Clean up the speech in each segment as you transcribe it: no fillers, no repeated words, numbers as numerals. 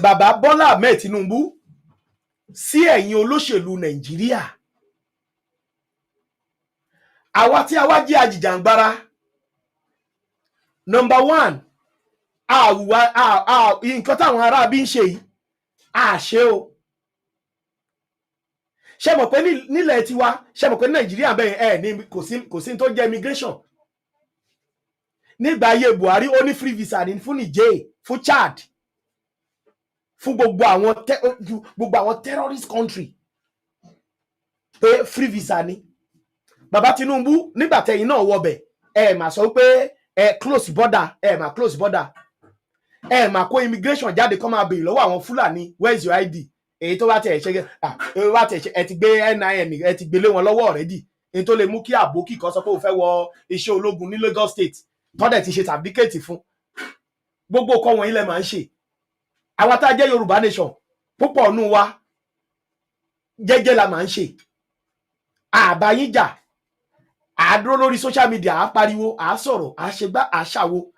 Bàbá Bọ́lá Ahmed Tinubu, sí ẹ̀yin olóṣèlú Nàìjíríà, àwa tí a wá jẹ́ ajìjàǹgbara, number one, àwùwá nǹkan táwọn aráabí ń ṣe yìí, àṣẹ o. Ṣe mọ̀ pé nílẹ̀ tiwa, ṣe mọ̀ pé ní Nàìjíríà bẹ́ẹ̀ ẹ̀ ní kò sí tó jẹ́ immigration. Nígbà ayé Buhari, ó ní free visa ní fún Niger, fún Chad, fún gbogbo àwọn terrorist country, pé free visa ni. Bàbá Tinubu, nígbà tẹ̀yin náà wọbẹ̀, ẹ mà sọ pé ẹ close border, ẹ mà close border, ẹ mà kó immigration jáde kó máa béèrè lọ́wọ́ àwọn Fúlàní, "Where is your ID?" Èyí tó bá tẹ̀ ṣe, èyí bá tẹ̀ ṣe, ẹ ti gbé NIN, ẹ ti gbélé wọn lọ́wọ́ already. Èyí tó lè mú kí àbókì kan sọ pé òun fẹ́ wọ iṣẹ́ ológun ní Lagos State, tọ́dẹ̀ ti ṣe certificate fún gbogbo ọkọ wọ̀nyí lẹ máa ń ṣe. Àwa tá a jẹ́ Yorùbá nation, púpọ̀ nù wa, jẹ́jẹ́ la máa ń ṣe. Àbá yín jà, à dúró lórí social media, à pariwo, à sọ̀rọ̀, à ṣègbà, à ṣàwo,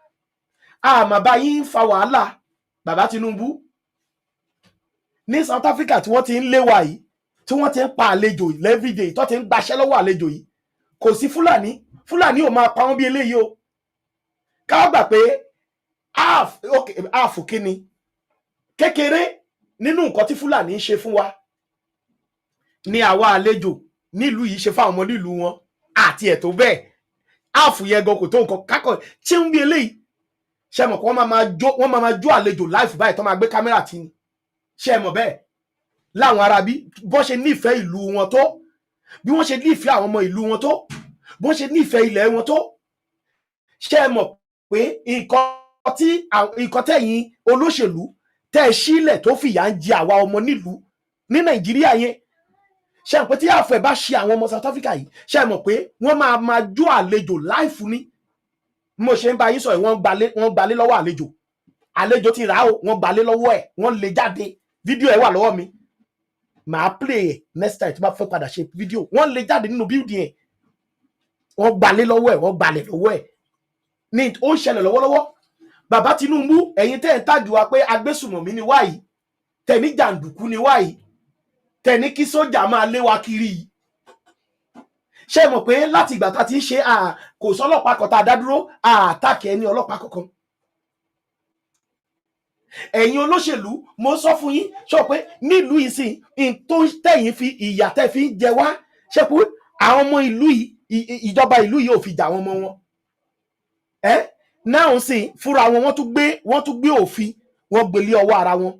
àmọ́ bá yín fa wàhálà. Bàbá Tinubu, ní South Africa tí wọ́n ti ń lé wa yìí, tí wọ́n ti ń pa àlejò everyday, tó ti ń gbaṣẹ́ lọ́wọ́ àlejò yìí, kò sí Fúlàní. Fúlàní ò máa pa wọ́n bí eléyìí o. Ká gbà pé half, okay, half kíni kékeré nínú nǹkan tí Fúlàní ń ṣe fún wa ní àwa àlejò nílùú yìí ṣe fáwọn ọmọ nílùú wọn àti ẹ̀tọ́ bẹ́ẹ̀. Half yẹn gan kò tó nǹkan kákọ̀ tí ń bí eléyìí. Ṣe mọ̀ pé wọ́n máa jó àlejò live báyìí, tó máa gbé camera tí ni? Ṣe mọ̀ bẹ́ẹ̀ láwọn arábí bó ṣe nífẹ̀ẹ́ ìlú wọn tó, bí wọ́n ṣe nífẹ̀ẹ́ àwọn ọmọ ìlú wọn tó, bó ṣe nífẹ̀ẹ́ ilẹ̀ wọn tó? Ṣe mọ̀ pé nǹkan tẹ̀yìn olóṣèlú tẹ́ ẹ sílẹ̀ tó fìyà ń jẹ àwa ọmọ nílùú ní Nàìjíríà yẹn, ṣe mọ̀ pé tí àfẹ́ bá ṣe àwọn ọmọ South Africa yìí, ṣe mọ̀ pé wọ́n máa máa jó àlejò live ní mo ṣe ń bá yín sọ yìí? Wọ́n gbalé lọ́wọ́ àlejò. Àlejò ti rà á o, wọ́n gbalé lọ́wọ́ ẹ̀, wọ́n lé jáde. Fídíò ẹ̀ wà lọ́wọ́ mi, màá play ẹ̀ next time tí bá fẹ́ padà ṣe fídíò. Wọ́n lé jáde nínú building ẹ̀, wọ́n gbalé lọ́wọ́ ẹ̀, wọ́n gbalẹ̀ lọ́wọ́ ẹ̀ ní. Ó ń ṣẹlẹ̀ lọ́wọ́lọ́wọ́. Bàbá Tinubu, ẹ̀yin tẹ́ ẹ̀ ń tàjú wa pé agbésùmọ̀mí ni wáyìí, tẹ̀ ní jàǹdùkú ni wáyìí, tẹ̀ ní kí sójà máa lé wa kiri yìí, ṣé mọ̀ pé láti ìgbà tá a ti ń ṣe, kò sọ́lọ́pàá kan tá a dá dúró àtàkì ẹni ọlọ́pàá kankan. Ẹ̀yin olóṣèlú, mo sọ fún yín, sọ pé nílùú yìí sì ń tó tẹ̀yìn fi ìyà tẹ́ fi ń jẹ wá, ṣe pé àwọn ọmọ ìlú yìí, ìjọba ìlú yìí ò fi jà àwọn ọmọ wọn ẹ náà ń sìn fúnra wọn. Wọ́n tún gbé òfin, wọ́n gbélé ọwọ́ ara wọn.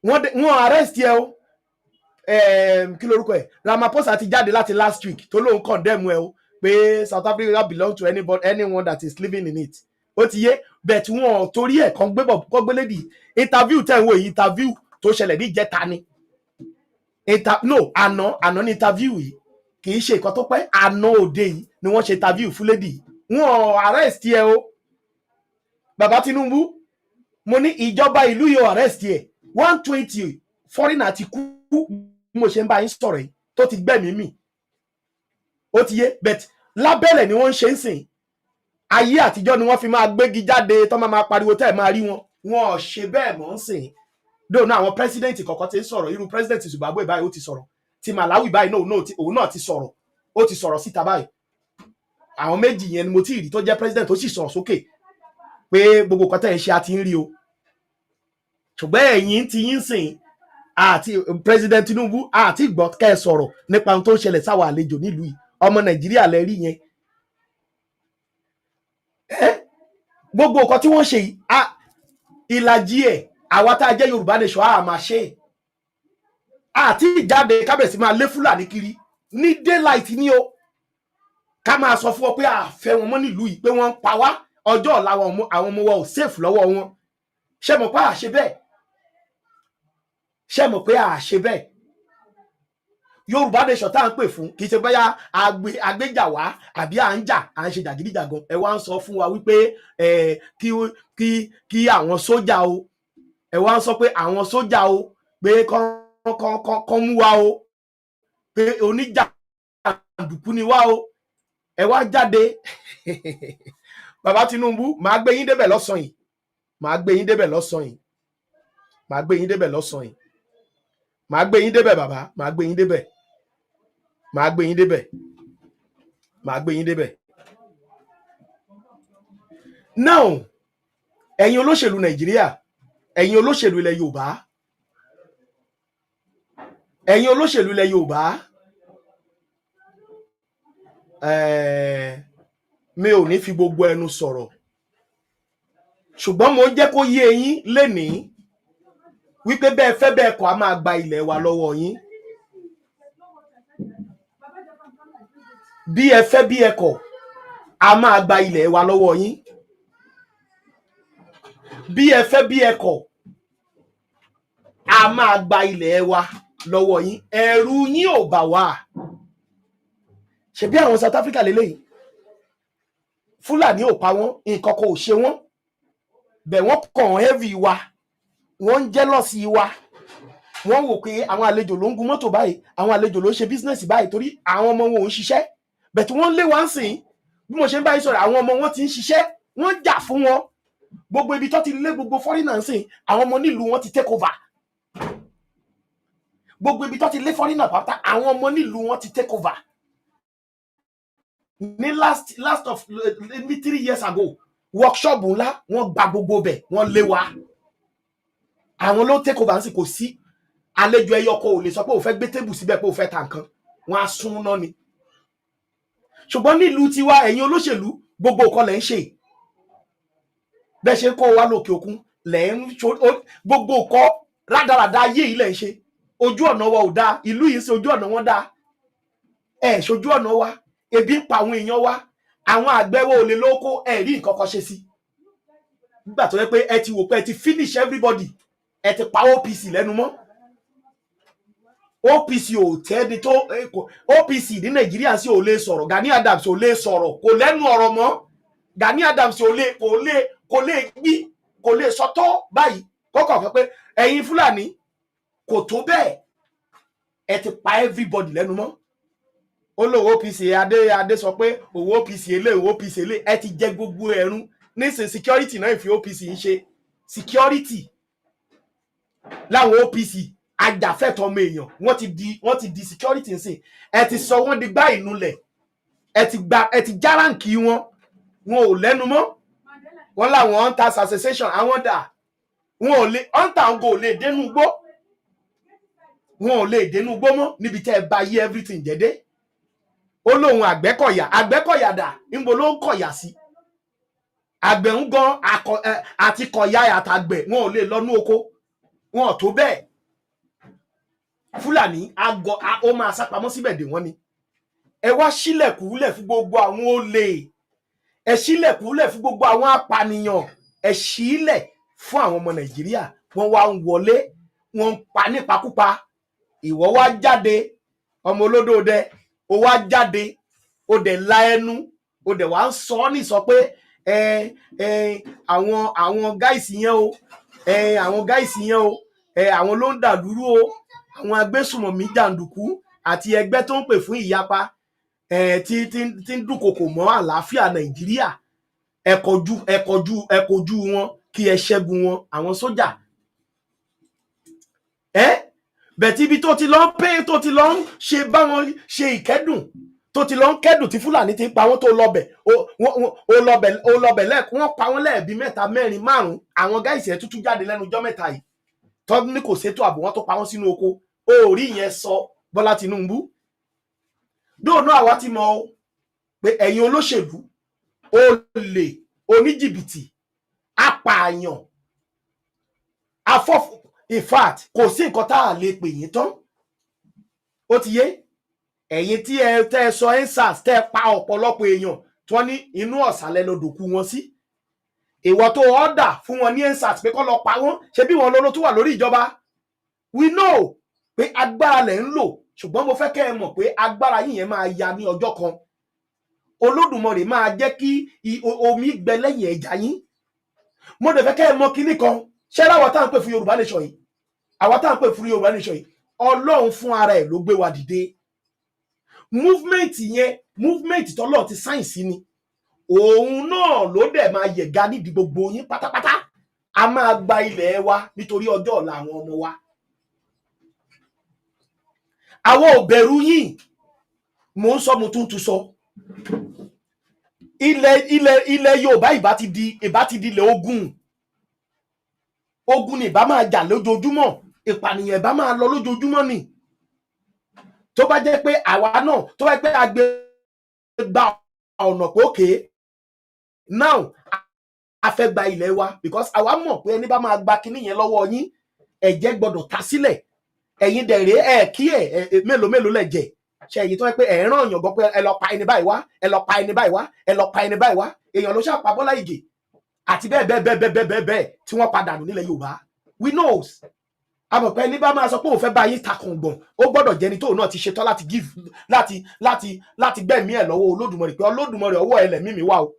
Wọ́n arrest ẹ o. Kí lorúkọ ẹ? Ramaphosa ti jáde láti last week tó lóun condemn ẹ o, pé South Africa belong to anybody, anyone that is living in it. Ó ti yé, but wọn ò torí ẹ̀ kan gbé bọ̀ kọ́ gbé lady. Interview tẹ̀ ń wò yìí, interview tó ṣẹlẹ̀ ní ìjẹta ni. No, àná ní interview yìí, kì í ṣe nǹkan tó pẹ́. Àná òde yìí ni wọ́n ṣe interview fún lady yìí. Wọn ò arrest ẹ o. Bàbá Tinubu, mo ní ìjọba ìlú yóò arrest ẹ. 120 foreigner ti kú bí mo ṣe ń bá yín sọ̀rọ̀ yìí, tó ti gbẹ̀mí mì. Ó ti yé, but lábẹ́lẹ̀ ni wọ́n ń ṣe ń sìn. Ayé àtijọ́ ni wọ́n fi máa gbégi jáde tó máa máa pariwo tẹ́ ẹ̀ máa rí wọn. Wọn ò ṣe bẹ́ẹ̀ mọ́ ń sìn. Dóò náà, àwọn president kọ̀ọ̀kan ti ń sọ̀rọ̀. Irú president Zimbabwe báyìí, ó ti sọ̀rọ̀. Ti Malawi báyìí náà, òun náà ti sọ̀rọ̀, ó ti sọ̀rọ̀ síta báyìí. Àwọn méjì yẹn ni mo ti rí tó jẹ́ president tó sì sọ̀rọ̀ sókè pé gbogbo nǹkan tẹ́ ẹ̀ ń ṣe, a ti ń rí o. Ṣùgbọ́n ẹ̀yin ti yín sìn àti President Tinubu àti gbọ́ kẹ́ ẹ sọ̀rọ̀ nípa ohun tó ń ṣẹlẹ̀ sáwọn àlejò nílùú yìí. Ọmọ Nàìjíríà lẹ rí yẹn ẹ. Gbogbo nǹkan tí wọ́n ṣe yìí, ìlàjì ẹ̀, àwa tá a jẹ́ Yorùbá nation, a máa ṣe é àti ìjáde kábẹ̀sí máa lé Fúlàní kiri ní daylight ní o. Ká máa sọ fún ọ pé a fẹ́ wọn mọ́ nílùú yìí, pé wọ́n ń pa wá, ọjọ́ ọ̀la àwọn ọmọ wa ò safe lọ́wọ́ wọn. Ṣé mọ̀ pé a ṣe bẹ́ẹ̀? Ṣé mọ̀ pé a ṣe bẹ́ẹ̀? Yorùbá nation tá à ń pè fún, kì í ṣe bóyá agbéjà wá àbí à ń jà, à ń ṣe jàgídíjàgan. Ẹ wá ń sọ fún wa wípé ẹ kí àwọn sójà o, ẹ wá ń sọ pé àwọn sójà o, pé kán mú wa o, pé oníjàǹdùkú ni wá o. Ẹ wá jáde. Bàbá Tinubu, màá gbé yín débẹ̀ lọ́sàn-án yìí, màá gbé yín débẹ̀ lọ́sàn-án yìí. Màá gbé yín débẹ̀ lọ́sàn-án yìí. Màá gbé yín débẹ̀, bàbá. Màá gbé yín débẹ̀, màá gbé yín débẹ̀, màá gbé yín débẹ̀. Now, ẹ̀yin olóṣèlú Nàìjíríà, ẹ̀yin olóṣèlú ilẹ̀ Yorùbá, ẹ̀yin olóṣèlú ilẹ̀ Yorùbá, mi ò ní fi gbogbo ẹnu sọ̀rọ̀, ṣùgbọ́n mo ń jẹ́ kó yé yín lénìí wípé bẹ́ẹ̀ fẹ́ bẹ́ẹ̀ kọ́, a máa gba ilẹ̀ wa lọ́wọ́ yín. Bí ẹ fẹ́ bí ẹ kọ̀, a máa gba ilẹ̀ wa lọ́wọ́ yín. Bí ẹ fẹ́ bí ẹ kọ̀, a máa gba ilẹ̀ wa lọ́wọ́ yín. Ẹ̀rù yín ò bà wá. Ṣebí àwọn South Africa lélẹ́yìí, Fúlàní ò pa wọ́n, nǹkan kan ò ṣe wọ́n bẹ̀. Wọ́n kàn envy wa, wọ́n ń jealous wa. Wọ́n wò pé àwọn àlejò ló ń gun mọ́tò báyìí, àwọn àlejò ló ń ṣe business báyìí, torí àwọn ọmọ wọn ò ń ṣiṣẹ́ bẹ̀ tí wọ́n ń lé wá ń sìn. Bí mo ṣe ń báyìí sọ̀rọ̀, àwọn ọmọ wọn ti ń ṣiṣẹ́, wọ́n ń jà fún wọn. Gbogbo ibi tó ti lé gbogbo foreigner ń sìn, àwọn ọmọ nílùú wọn ti take over. Gbogbo ibi tó ti lé foreigner pátá, àwọn ọmọ nílùú wọn ti take over. Ní last last of ní 3 years ago, workshop ńlá, wọ́n gba gbogbo bẹ̀, wọ́n lé wa. Àwọn ló take over ń sìn. Kò sí àlejò ẹyọ kò lè sọ pé òun fẹ́ gbé table síbẹ̀, pé òun fẹ́ ta nǹkan, wọ́n á sún náà ni. Ṣùgbọ́n nílùú tiwa, ẹ̀yin olóṣèlú, gbogbo nǹkan lẹ̀ ń ṣe. Bẹ́ẹ̀ ṣe ń kó wa lókè òkun lẹ̀ ń gbogbo nǹkan rádaràda ayé yìí lẹ̀ ń ṣe. Ojú ọ̀nà wa ò dáa. Ìlú yìí ń ṣe ojú ọ̀nà wọn dáa, ẹ̀ ṣojú ọ̀nà wa. Ebi ń pa àwọn èèyàn wa, àwọn àgbẹ̀ wo ò lè lóko, ẹ̀ rí nǹkan kan ṣe sí. Nígbà tó yẹ pé ẹ ti wò pé ẹ ti finish everybody, ẹ ti pa OPC lẹ́nu mọ́. OPC ò tẹ́ni tó OPC ní Nàìjíríà sí ò lè sọ̀rọ̀. Gani Adams ò lè sọ̀rọ̀, kò lẹ́nu ọ̀rọ̀ mọ́. Gani Adams ò lè kò lè gbí, kò lè sọ tó báyìí kọ́kọ́ kan pé ẹ̀yin Fúlàní kò tó bẹ́ẹ̀. Ẹ ti pa everybody lẹ́nu mọ́. Ó lòun OPC, adé adé sọ pé òun OPC elé, òun OPC elé. Ẹ ti jẹ gbogbo ẹ̀rún nísìn. Security náà ìfi OPC ń ṣe security láwọn OPC ajàfẹ́tọ̀ọ́ ọmọ èèyàn, wọ́n ti di security nsìn. Ẹ ti sọ wọ́n di gbá ìnulẹ̀, ẹ ti gba, ẹ ti já rank wọn, wọn ò lẹ́nu mọ́. Wọ́n láwọn hunters association, àwọn dà? Wọn ò lè hunter ń go, ò lè dénú gbó, wọn ò lè dénú gbó mọ́ níbi tẹ́ ẹ bá yí everything jẹ́ dé. Ó lóun Àgbẹ̀kọ̀yà. Àgbẹ̀kọ̀yà dà? Níbo ló ń kọ̀yà sí? Àgbẹ̀ ń gan àti kọ̀yà àtàgbẹ̀, wọn ò lè lọ́nú oko, wọn ò tó bẹ́ẹ̀. Fúlàní àgọ ó máa sápamọ́ síbẹ̀ dè wọ́n ni. Ẹ wá sílẹ̀kùnlẹ̀ fún gbogbo àwọn olè, ẹ sílẹ̀kùnlẹ̀ fún gbogbo àwọn apànìyàn, ẹ sílẹ̀ fún àwọn ọmọ Nàìjíríà. Wọ́n wá ń wọlé, wọ́n ń pa nípakúpa. Ìwọ wá jáde, ọmọ olódòdẹ, ó wá jáde, ó dẹ̀ la ẹnu, ó dẹ̀ wá ń sọ ọ́ ní sọ pé ẹ ẹ àwọn guys yẹn o, ẹ àwọn guys yẹn o, ẹ àwọn ló ń dàlúrú o, àwọn agbésùmọ̀mí jàǹdùkú àti ẹgbẹ́ tó ń pè fún ìyapa ẹ tí ń dúnkokò mọ́ àlàáfíà Nàìjíríà. Ẹ kọjú wọn kí ẹ ṣẹ́gun wọn, àwọn sójà ẹ bẹ̀tí. Ibi tó ti lọ ń pé, tó ti lọ ń ṣe báwọn ṣe ìkẹ́dùn, tó ti lọ ń kẹ́dùn tí Fúlàní ti ń pa wọ́n, tó lọbẹ̀, ó lọbẹ̀ lẹ́ẹ̀kún, wọ́n pa wọ́n lẹ́ẹ̀bí mẹ́ta, mẹ́rin, márùn-ún. Àwọn guys ẹ̀ tútù jáde lẹ́nu ọjọ́ mẹ́ta yìí tọ́ ní kò sétò ààbò, wọn tó pa wọ́n sínú oko. Ó rí ìyẹn sọ. Bọ́lá Tinubu dóònù, àwa ti mọ̀ o pé ẹ̀yin olóṣèlú olè, oníjìbìtì, apààyàn, afọ́fù, in fact, kò sí nǹkan tá a lè pè yín tán. Ó ti yé ẹ̀yin tí ẹ tẹ́ ẹ sọ EndSARS, tẹ́ ẹ pa ọ̀pọ̀lọpọ̀ èèyàn tí wọ́n ní inú ọ̀sàlẹ̀ lodòkú wọn sí. Ìwọ tó ọ̀dà fún wọn ní EndSARS pé kó lọ pa wọ́n, ṣé bí wọn lọ́lọ́ tó wà lórí ìjọba. We know pé agbára lẹ̀ ń lò, ṣùgbọ́n mo fẹ́ kẹ́ ẹ mọ̀ pé agbára yìí yẹn máa ya ní ọjọ́ kan. Olódùmarè máa jẹ́ kí omi gbẹ lẹ́yìn ẹja yín. Mo dẹ̀ fẹ́ kẹ́ ẹ mọ̀ kinní kan. Ṣé láwọn tá à ń pè fún Yorùbá Nation yìí, àwa tá à ń pè fún Yorùbá Nation yìí, Ọlọ́run fún ara ẹ̀ ló gbé wa dìde. Movement yẹn, movement tọ́lọ̀ ti sáyẹ̀nsì ni. Òun náà ló dẹ̀ máa yẹ̀gá nídìí gbogbo yín pátápátá. A máa gba ilẹ̀ wa nítorí ọjọ́ ọ̀la àwọn ọmọ wa. Àwọn ò bẹ̀rù yín. Mò ń sọ, mo tún tún sọ, ilẹ̀ Yorùbá ìbá ti di ilẹ̀ ogun. Ogun ni ìbá máa jà lójoojúmọ́, ìpànìyàn ìbá máa lọ lójoojúmọ́ ni. Tó bá jẹ́ pé àwa náà, tó bá jẹ́ pé a gbé gba ọ̀nà pé okay, now a fẹ́ gba ilẹ̀ wa, because àwa mọ̀ pé ẹni bá máa gba kinní yẹn lọ́wọ́ yín, ẹ̀jẹ̀ gbọ́dọ̀ ta sílẹ̀. Ẹ̀yin dẹ̀ rèé, ẹ̀ kí ẹ̀ mélòó mélòó lẹ̀ jẹ̀ ṣe èyí tó yẹ pé ẹ̀ ń ràn yàn gbọ́ pé ẹ lọ pa ẹni báyìí wá, ẹ lọ pa ẹni báyìí wá, ẹ lọ pa ẹni báyìí wá. Èèyàn ló ṣàpá Bọ́lá Ìgè àti bẹ́ẹ̀ bẹ́ẹ̀ bẹ́ẹ̀ bẹ́ẹ̀ bẹ́ẹ̀ bẹ́ẹ̀ tí wọ́n padà nù nílẹ̀ Yorùbá. We knows. A mọ̀ pé ẹni bá máa sọ pé òun fẹ́ bá yín takùngbọ̀n, ó gbọ́dọ̀ jẹni tóun náà ti ṣetán láti give, láti gbẹ̀mí ẹ̀ lọ́wọ́ Olódùmarè, pé Olódùmarè, ọwọ́ ẹ lẹ̀mí mi wá o.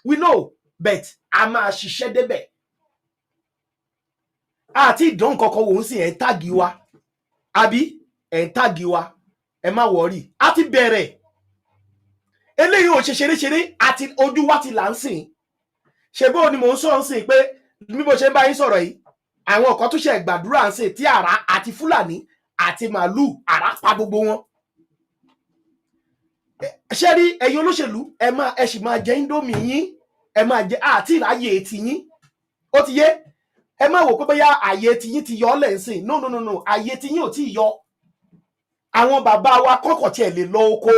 We know, but a máa ṣiṣẹ́ débẹ̀. Àti ìdán kankan wò ń sìn. Ẹ̀ ń tag wa, àbí ẹ̀ ń tag wa? Ẹ má worry, a ti bẹ̀rẹ̀. Eléyìí ò ṣe ṣeréṣeré, àti ojú wa ti là ń sìn. Ṣe bó ni mò ń sọ ń sìn pé bí mo ṣe ń bá yín sọ̀rọ̀ yìí, àwọn kan tún ṣe gbàdúrà ń sìn tí àrá àti Fúlàní àti màálùú àrá pa gbogbo wọn. Ṣé rí ẹ̀yin olóṣèlú, ẹ máa ẹ sì máa jẹ Indomie yín, ẹ máa jẹ àti ìráyè ti yín. Ó ti yé. Ẹ má wò pé bóyá àyè ti yín ti yọ ọ́ lẹ̀ ń sìn. No, no, no, no, àyè ti yín ò tí ì yọ. Àwọn bàbá wa kọ́kọ̀ tiẹ̀ lè lọ oko,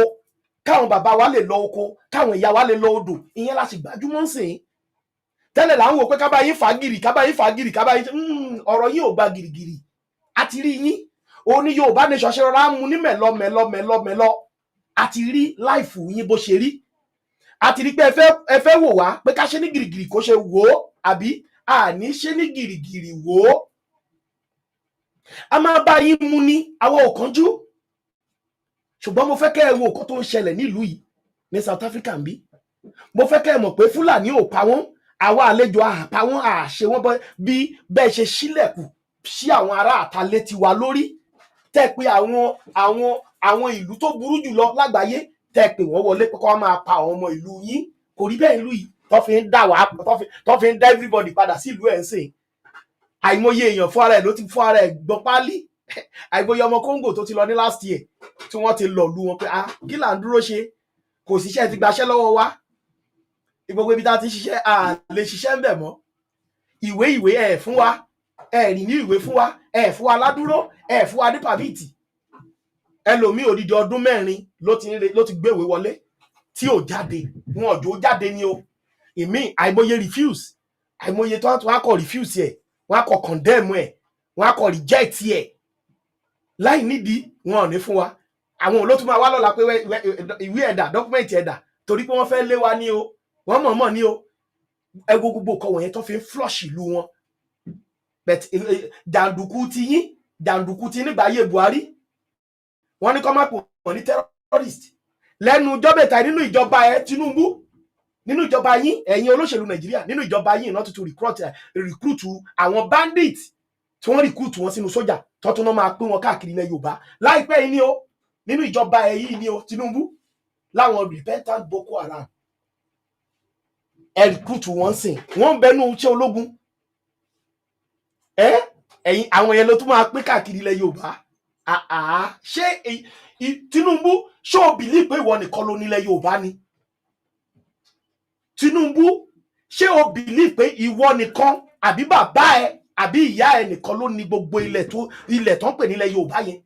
káwọn bàbá wa lè lọ oko, káwọn ìyá wa lè lọ odò, ìyẹn la sì gbájúmọ́ ń sìn. Tẹ́lẹ̀ là ń wò pé ká bá yín fà gìrì, ká bá yín fà gìrì, ká bá yín. Ọ̀rọ̀ yín ò gba gìrìgìrì, àti rí yín. Òun ní Yorùbá Nation ṣe rọra ń mu ní mẹ̀lọ mẹ̀lọ mẹ̀lọ mẹ̀lọ. Àti rí life yín bó ṣe rí. Àti rí pé ẹ fẹ́ wò wá pé ká ṣe ní gìrìgìrì kó ṣe wò ó, àbí àní ṣe ní gìrìgìrì wò ó. A máa bá yín mu ní àwọn òkànjú, ṣùgbọ́n mo fẹ́ kẹ́ ẹ wo nǹkan tó ń ṣẹlẹ̀ nílùú yìí ní South Africa ń bí. Mo fẹ́ kẹ́ ẹ mọ̀ pé Fúlàní ò pa wọ́n, àwa àlejò àpá wọn, àṣe wọn bí bẹ́ẹ̀ ṣe sílẹ̀kùn sí àwọn ará àtàlẹ́ tiwa lórí, tẹ́ pé àwọn ìlú tó burú jù lọ lágbàáyé, tẹ́ pé wọ́n wọlé pé kó wọ́n máa pa àwọn ọmọ ìlú yín. Kò rí bẹ́ẹ̀ ìlú yìí tó fi ń dà wá, tó fi ń dá everybody padà sí ìlú ẹ̀ ń sìn. Àìmọye èèyàn fún ara ẹ̀ ló ti fún ara ẹ̀ gbọ́ pálí. Àìmọye ọmọ Congo tó ti lọ ní last year tí wọ́n ti lọ lu wọn pé, ah, kí là ń dúró ṣe? Kò síṣẹ́, ti gbaṣẹ́ lọ́wọ́ wa. Gbogbo ibi tá a ti ṣiṣẹ́, a lè ṣiṣẹ́ ń bẹ̀ mọ́. Ìwé ẹ̀ fún wa, ẹ̀ rìn ní ìwé fún wa, ẹ̀ fún wa ládúró, ẹ̀ fún wa ní permit. Ẹlòmíì, odidi ọdún 4 ló ti gbéwèé wọlé tí ò jáde. Wọn ò jò jáde ni o. Ìmí, àìmọye refuse, àìmọye tó wọn á kọ refuse ẹ, wọn á kọ condemn ẹ, wọn á kọ reject ẹ láì nídìí. Wọn ò ní fún wa. Àwọn olótú máa wá lọ́la pé ìwé ẹ̀dà, document ẹ̀dà, torí pé wọ́n fẹ́ lé wa ní o, wọ́n mọ̀ọ́mọ̀ ní o. Ẹ wo gbogbo nǹkan wọ̀nyẹn tó fi ń flush ìlú wọn. But jàǹdùkú ti yín, jàǹdùkú ti nígbà ayé Buhari, wọ́n ní kó má pò wọ́n ní terrorist lẹ́nu jọ́bẹ̀ta nínú ìjọba ẹ Tinubu, nínú ìjọba yín. Ẹ̀yin olóṣèlú Nàìjíríà, nínú ìjọba yín iná tuntun recruit àwọn bandit tí wọ́n recruit wọn sínú sójà, tọ́tún náà máa pín wọn káàkiri ilẹ̀ Yorùbá láìpẹ́ yìí ni o. Nínú ìjọba ẹ yìí ni o, Tinubu, láwọn repentant Boko Haram, ẹ recruit wọn sìn, wọ́n ń bẹnu iṣẹ́ ológun ẹ. Ẹ̀yin àwọn yẹn ló tún máa pín káàkiri ilẹ̀ Yorùbá. Àá, ṣé Tinubu, ṣó o believe pé ìwọ nìkan ló nílẹ̀ Yorùbá ni? Tinubu, ṣé o believe pé ìwọ nìkan, àbí bàbá ẹ, àbí ìyá ẹ nìkan ló ní gbogbo ilẹ̀ tó ń pè nílẹ̀ Yorùbá yẹn?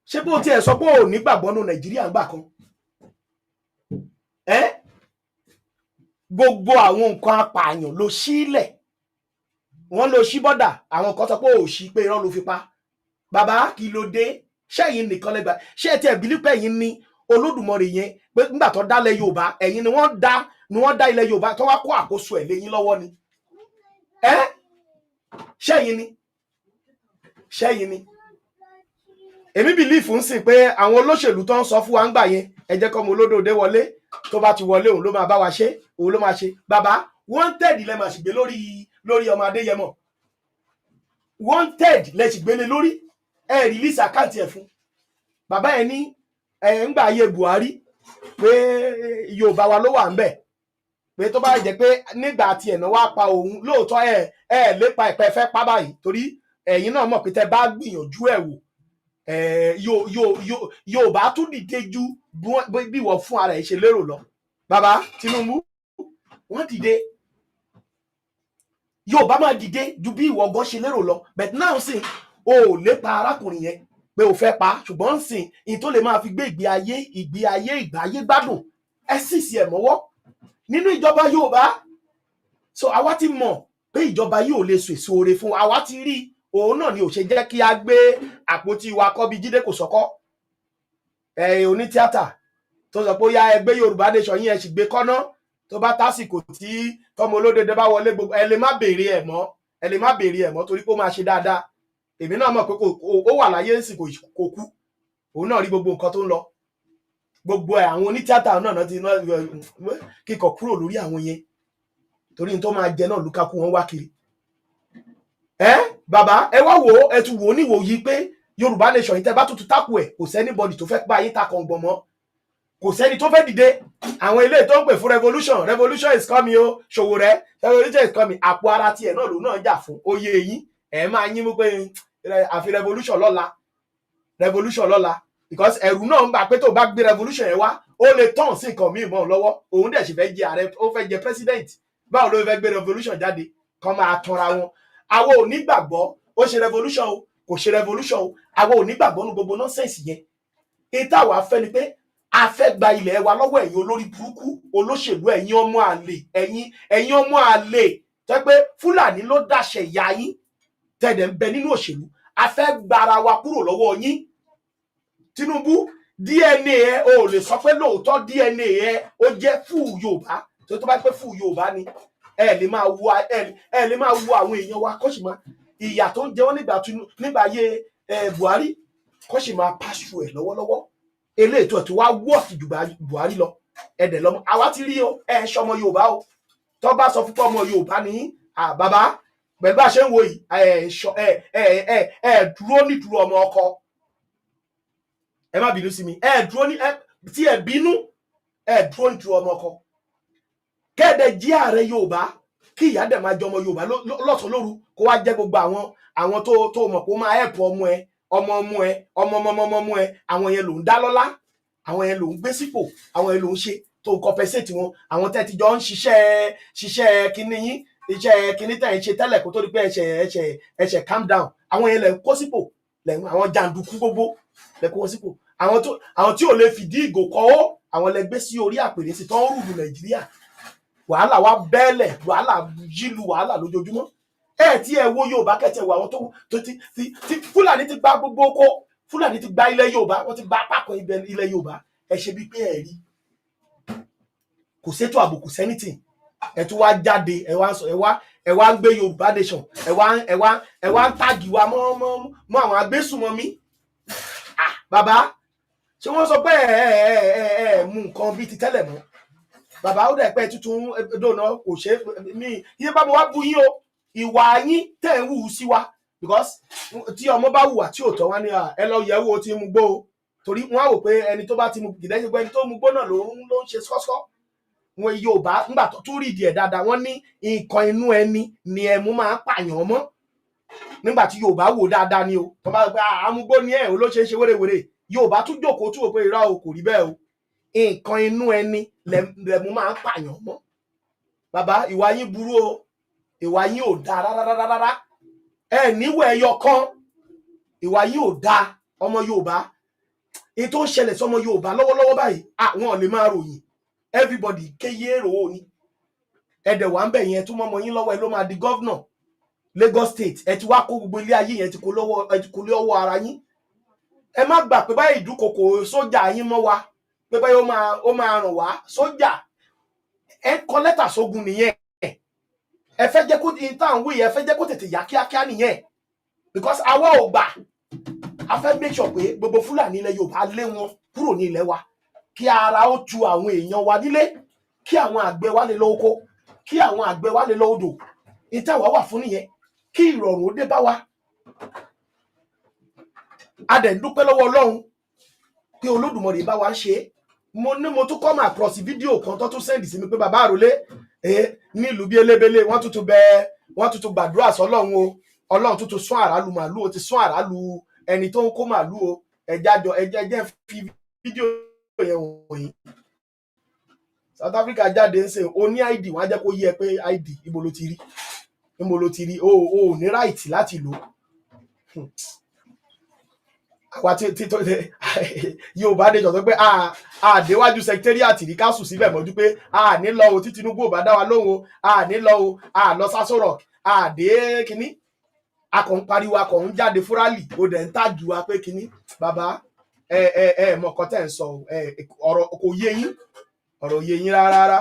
Ṣé bó tiẹ̀ sọ pé ò ní gbàgbọ́ nù Nàìjíríà ńgbà kan ẹ, gbogbo àwọn nǹkan apààyàn ló sílẹ̀, wọ́n lọ sí border. Àwọn kan sọ pé ò sí, pé irọ́ ló fi pa bàbá. Kí ló dé? Ṣẹ́yìn nìkan lẹ́gbàá? Ṣé ẹ tiẹ̀ believe pé ẹ̀yin ni Olódùmarè yẹn, pé nígbà tó dálẹ̀ Yorùbá, ẹ̀yin ni wọ́n dá ilẹ̀ Yorùbá tó wá kó àkóso ẹ̀ léyìn lọ́wọ́ ni ẹ? Ṣẹ́yìn ni, ṣẹ́yìn ni. Èmi believe ń sìn pé àwọn olóṣèlú tó ń sọ fún wa ń gbà yẹn, ẹ jẹ́ kọ́ ọmọ olódòdó wọlé, tó bá ti wọlé, òun ló máa bá wa ṣe, òun ló máa ṣe. Bàbá, wanted lẹ máa sì gbé lórí ọmọ Adéyẹmọ. Wanted lẹ sì gbélé lórí. Ẹ release account ẹ fún bàbá yẹn ní ẹ ń gbà ayé Buhari pé Yorùbá wa ló wà ń bẹ̀. Pé tó bá jẹ́ pé nígbà tí ẹ̀nà wá pa òun lóòótọ́, ẹ lépa ẹ̀pẹ́ fẹ́ pa báyìí, torí ẹ̀yin náà mọ̀ pé tẹ́ bá gbìyànjú ẹ̀ wò, ẹ yóò yóò yóò yóò bá tún dìde ju bí wọ́n fún ara ẹ̀ ṣe lérò lọ. Bàbá Tinubu, wọ́n dìde, yóò bá máa dìde ju bí ìwọ gan ṣe lérò lọ. But now sìn, o ò lépa arákùnrin yẹn pé o fẹ́ pa, ṣùgbọ́n sìn ìyẹn tó lè máa fi gbé ìgbé ayé ìgbáyé gbádùn, ẹ sì sí ẹ̀ mọ́wọ́ nínú ìjọba Yorùbá. So àwa ti mọ̀ pé ìjọba yìí ò lè so èso oore fún wa. Àwa ti rí òun náà ni ò ṣe jẹ́ kí a gbé àpótí wa kọ́ bí Jídé Kòsọ́kọ́, ẹ onítíátà tó sọ pé ó yá, ẹgbẹ́ Yorùbá Nation yín, ẹ sì gbé kọ́ná. Tó bá tásìkò tí tọmọ olódede bá wọlé, gbogbo ẹ lè má béèrè ẹ mọ́, ẹ lè má béèrè ẹ mọ́, torí pé ó máa ṣe dáadáa. Èmi náà mọ̀ pé kò ó wà láyé ń sìn, kò kú. Òun náà rí gbogbo nǹkan tó ń lọ, gbogbo ẹ àwọn onítíátà náà ti kíkọ kúrò lórí àwọn yẹn, torí n tó máa jẹ náà Lukaku wọn wá kiri. Ẹ bàbá, ẹ wá wò ó, ẹ tún wò ó níwò yìí pé Yorùbá Nation yìí, tẹ bá tuntun tákù ẹ, kò sí anybody tó fẹ́ pa yín ta kàngbọ̀n mọ́, kò sẹ́ni tó fẹ́ dìde. Àwọn ilé tó ń pè fún revolution, revolution is coming o, Sowore, revolution is coming, àpò ara tiẹ̀ náà lòun náà jà fún. Oyè yín, ẹ máa yín mú pé àfi revolution lọ́la, revolution lọ́la, because ẹ̀rù náà ń bà pé tó bá gbé revolution yẹn wá, ó lè tàn sí nǹkan míì mọ́ ọ lọ́wọ́. Òun dẹ̀ sì fẹ́ jẹ ààrẹ, ó fẹ́ jẹ president. Báwo ló fẹ́ gbé revolution jáde? Kàn máa tanra wọn. Àwọn ò ní gbàgbọ́. Ó ṣe revolution o, kò ṣe revolution o, àwọn ò ní gbàgbọ́ nu gbogbo nonsense yẹn. Ìta wàá fẹ́ ni pé a fẹ́ gba ilẹ̀ wa lọ́wọ́ ẹ̀yin olórí burúkú olóṣèlú, ẹ̀yin ọmọ àlè, ẹ̀yin ọmọ àlè tẹ́ pé Fúlàní ló dàṣẹ ìyá yín, tẹ̀dẹ̀ ń bẹ nínú òṣèlú. A fẹ́ gbára wa kúrò lọ́wọ́ yín. Tinubu, DNA ẹ, o lè sọ pé lóòótọ́ DNA ẹ ó jẹ́ full Yorùbá. Tó bá pẹ́ full Yorùbá ni, ẹ lè máa wo àwọn èèyàn wa kó sì máa ìyà tó ń jẹ wọ́n nígbà ayé Buhari, kó sì máa pàṣẹ ẹ lọ́wọ́lọ́wọ́. Eléyìí tó ti wá wọ́ọ̀sì ju Buhari lọ, ẹ̀dẹ̀ lọ́mọ àwa ti rí o. Ẹ ṣọmọ Yorùbá o. Tó bá sọ fún pé ọmọ Yorùbá ní bàbá, pẹ̀lú bá a ṣe ń wo yìí, ẹ ṣọ ẹ ẹ ẹ ẹ dúró nídúró ọmọ ọkọ. Ẹ má bínú sí mi, ẹ dúró ní ẹ tí ẹ bínú, ẹ dúró nídúró ọmọ ọkọ. Kẹ́ẹ̀dẹ̀ jí ààrẹ Yorùbá, kí ìyá dẹ̀ máa jẹ ọmọ Yorùbá lọ́sàn-án lóru, kó wá jẹ́ gbogbo àwọn tó mọ̀ pé ó máa ẹ̀pù ọmọ ẹ, ọmọ ọmọ ẹ, ọmọ ọmọ ọmọ ọmọ ẹ, àwọn yẹn ló ń dá lọ́lá, àwọn yẹn ló ń gbé sípò, àwọn yẹn ló ń ṣe tó ń compensate wọn, àwọn tẹ́ ti jọ ń ṣiṣẹ́ kinní yín, iṣẹ́ kinní tẹ̀ ń ṣe tẹ́lẹ̀ kó tó di pé ẹ̀ṣẹ̀ calm down, àwọn yẹn lẹ̀ ń kó sípò, lẹ̀ ń àwọn jàǹdùkú gbogbo lẹ̀ kó wọn sípò, àwọn tí ò lè fìdí ìgò kọ́ ó, àwọn lẹ gbé sí orí àpèrè sí tó ń rule Nàìjíríà. Wàhálà wa bẹ́ẹ̀lẹ̀, wàhálà yílu, wàhálà lójoojúmọ́. Ẹ tí ẹ wo Yorùbá kẹtẹ wo àwọn tó ti Fúlàní ti gba gbogbo oko, Fúlàní ti gba ilẹ̀ Yorùbá, wọ́n ti gba apá kan ibẹ̀ ilẹ̀ Yorùbá. Ẹ ṣe bíi pé ẹ rí kò sétò ààbò, kò sẹ́nìtì. Ẹ tún wá jáde, ẹ wá sọ, ẹ wá ń gbé Yorùbá Nation, ẹ wá ń tag wa mọ́ àwọn agbésùnmọ̀mí. Ah, bàbá, ṣé wọ́n sọ pé ẹ mú nǹkan bíi ti tẹ́lẹ̀ mọ́? Bàbá, ó dẹ̀ pẹ́ tuntun dòna kò ṣe mí iye bá mo wá bu yín o. Ìwà yín tẹ̀ ń wù sí wa, because tí ọmọ bá hùwà tí ò tọ́, wá ní ẹ lọ yẹ̀ wò ó ti mú gbó o, torí wọ́n á wò pé ẹni tó bá ti mu kìdẹ́ ṣe pé ẹni tó mu gbó náà ló ń ṣe sọ́sọ́ wọn. Yorùbá ńgbà tó tún rí ìdí ẹ̀ dáadáa, wọ́n ní nǹkan inú ẹni ni ẹmu máa ń pààyàn mọ́. Nígbà tí Yorùbá wò dáadáa ni o, tó bá sọ pé amúgbó ni ẹ ò ló ṣe é ṣe wérewère, Yorùbá tún jókòó tún wò pé irọ́ o, kò rí bẹ́ẹ̀ o. Nǹkan inú ẹni lẹ̀mú máa ń pààyàn mọ́. Bàbá, ìwà yín burú o, ìwà yín ò dáa rárá rárá. Ẹ níwọ̀ ẹyọ kan, ìwà yín ò dáa. Ọmọ Yorùbá, èyí tó ń ṣẹlẹ̀ sọmọ Yorùbá lọ́wọ́lọ́wọ́ báyìí, àwọn ò lè máa ròyìn. Everybody kéye èrò ò ní ẹdẹ̀ wà ń bẹ̀ yẹn tún mọ́mọ́ yín lọ́wọ́, ẹ ló máa di governor Lagos State. Ẹ ti wá kó gbogbo ilé ayé yẹn, ti kó lọ́wọ́, ẹ ti kó lọ́wọ́ ara yín. Ẹ má gbà pé báyìí ìdúkokò sójà yín mọ́ wa, pé báyìí ó máa ràn wá sójà. Ẹ kọ lẹ́tà sógun nìyẹn. Ẹ fẹ́ jẹ́ kó tá à ń wí, ẹ fẹ́ jẹ́ kó tètè yá kíákíá nìyẹn, because àwa ò gbà. A fẹ́ make sure pé gbogbo Fúlàní ilẹ̀ Yorùbá lé wọn kúrò ní ilẹ̀ wa, kí ara ó tu àwọn èèyàn wa nílé, kí àwọn àgbẹ̀ wa lè lọ oko, kí àwọn àgbẹ̀ wa lè lọ odò. Ìtawà wà fún nìyẹn, kí ìrọ̀rùn ó dé bá wa. A dẹ̀ ń dúpẹ́ lọ́wọ́ Ọlọ́run pé Olódùmarè bá wa ń ṣe é. Mo ní mo tún come across fídíò kan tó tún send sí mi pé bàbá àròlé Nílùú bí elébélé, wọ́n tuntun bẹ, wọ́n tuntun gbàdúrà sọ́lọ́run o. Ọlọ́run tuntun sún àrálù màálù o, ti sún àrálù ẹni tó ń kó màálù o. Ẹjẹ àjọ ẹjẹ ẹjẹ fi fídíò yẹn wọ̀nyí. South Africa jáde ń sè o ní ID, wọ́n á jẹ́ kó yé ẹ pé ID ibo ló ti rí, níbo ló ti rí. O ò ní right láti lò. Àwa tí tó Yorùbá nation sọ pé a déwájú secretariat rí, ká sùn síbẹ̀ mọ́jú pé a ní lọ o. Tí Tinubu ò bá dá wa lóhùn o, a ní lọ o. A lọ s'Aso Rock, a dé kínní, a kàn ń pariwo, a kàn ń jáde fún rally. O dẹ̀ ń tàjú wa pé kínní. Bàbá, ẹ ẹ ẹ mọ nǹkan tẹ́ ń sọ o. Ẹ ọ̀rọ̀ kò yé yín, ọ̀rọ̀ yé yín rárá rárá.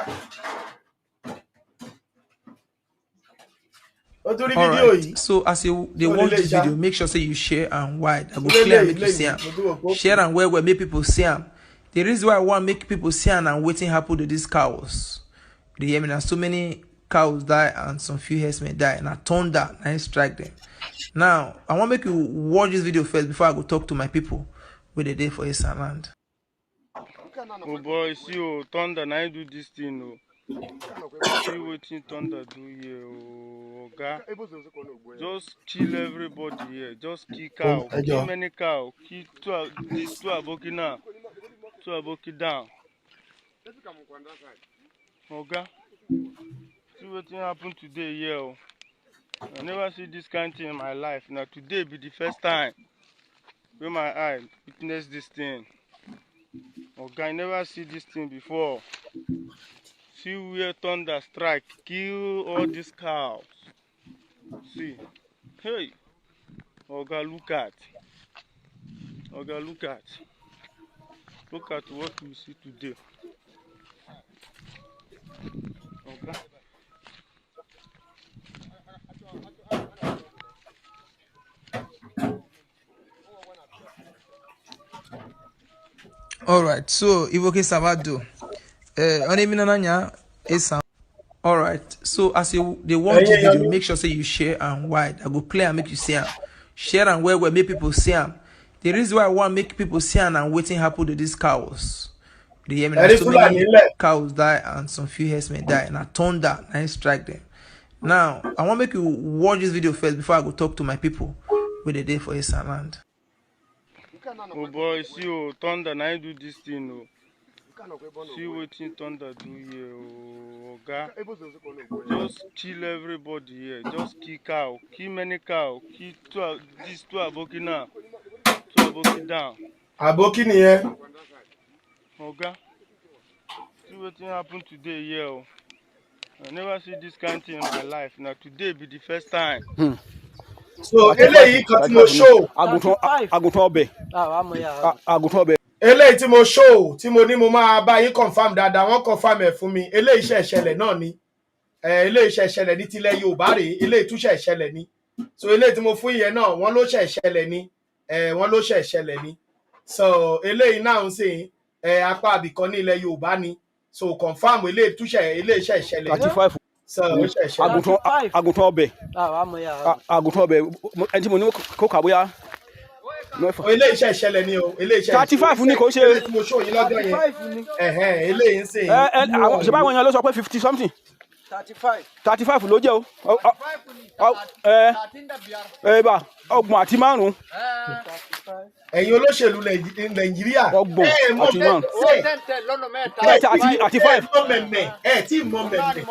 Ó tún rí All fídíò right. yìí. So as you dey So watch this lele video, make sure say you share and wide. I go Lele, clear make you lele, see am. mo tún wò pé Share and well well make people see am. The reason why I want make people see am and wetin happen to these cows. You dey hear me now? So many cows die and some few herdsmen die. Na thunder na im strike them. Now I want make you watch this video first before I go talk to my people wey dey dey for Esan land. Oh boy, see oh, thunder na im do this thing oh. See wetin thunder do here oh, oga. Just kill everybody here. Just kill cow, Ẹ kill jọ̀ọ́. many cow, kill two, this two aboki now, two aboki down. Oga, see wetin happen today here oh. I never see this kind thing in my life. Na today be the first time wey my eye witness this thing. Oga, I never see this thing before. See where thunder strike, kill all these cows. See, hey, Oga, look at. Oga, look at. Look at what we see today. Oga. All right. So Ivoke Sabado. Esan. All right. So as you dey watch Ẹ̀yin this èèyàn video, mi. make sure say you share and wide. I go play and make you see am. Share and well well make people see am. The reason why I want make people see am and wetin happen to these cows. You dey hear me now? Ẹ̀rí So Fúlàní many ńlẹ̀. cows die and some few herdsmen die. Na thunder na im strike them. Now I want make you watch this video first before I go talk to my people wey dey dey for Esan land. Oh boy, see oh, thunder na im do this thing oh. See wetin thunder do here oh, oga. Just kill everybody here. Just kill cow, kill many cow, kill two, this two aboki now, two aboki down. Àbókí nìyẹn. Oga, see wetin happen today here oh. I never see this kind thing in my life. Na today be the first time. So eléyìí kan tí mo show, Àgùntàn, àgùntàn ọbẹ̀, àgùntàn ọbẹ̀. Eléyìí tí mo show, tí mo ní mo máa bá yín confirm dáadáa, wọ́n confirm ẹ̀ fún mi. Eléyìí ṣe ṣẹlẹ̀ náà ni. Eléyìí ṣe ṣẹlẹ̀ ní tilẹ̀ Yorùbá rèé. Eléyìí tún ṣe ṣẹlẹ̀ ni. So eléyìí tí mo fún yẹn náà, wọ́n ló ṣe ṣẹlẹ̀ ni. Wọ́n ló ṣe ṣẹlẹ̀ ni. So eléyìí náà ń sìn apá àbìkan ní ilẹ̀ Yorùbá ni. So confirm, eléyìí tún ṣe, eléyìí ṣe ṣẹlẹ̀ ni. 35. So ó ṣe ṣẹlẹ̀. Àgùntàn, àgùntàn ọbẹ̀, àgùntàn ọbẹ̀. Ẹni tí mo ní kó kà bóyá mẹ́fà. Eléyìí ṣe ṣẹlẹ̀ ni o. Eléyìí ṣe 35 ni kò ṣe. Eléyìí tí mo show yín lọ́jọ́ yẹn. Ẹ̀hẹ́n, eléyìí ń sìn. Ẹ ẹ àwọn ṣe báwọn èèyàn ló sọ pé 50 something. 35. 35 ló jẹ́ o. Ẹ ẹ bá 35. Ẹ̀yin olóṣèlú Nàìjíríà, 30 ẹ mọ̀ àti márùn. Ṣe Mẹ́ta àti ẹ five. mọ̀ mẹ̀mẹ̀, ẹ tí mọ̀ mẹ̀mẹ̀.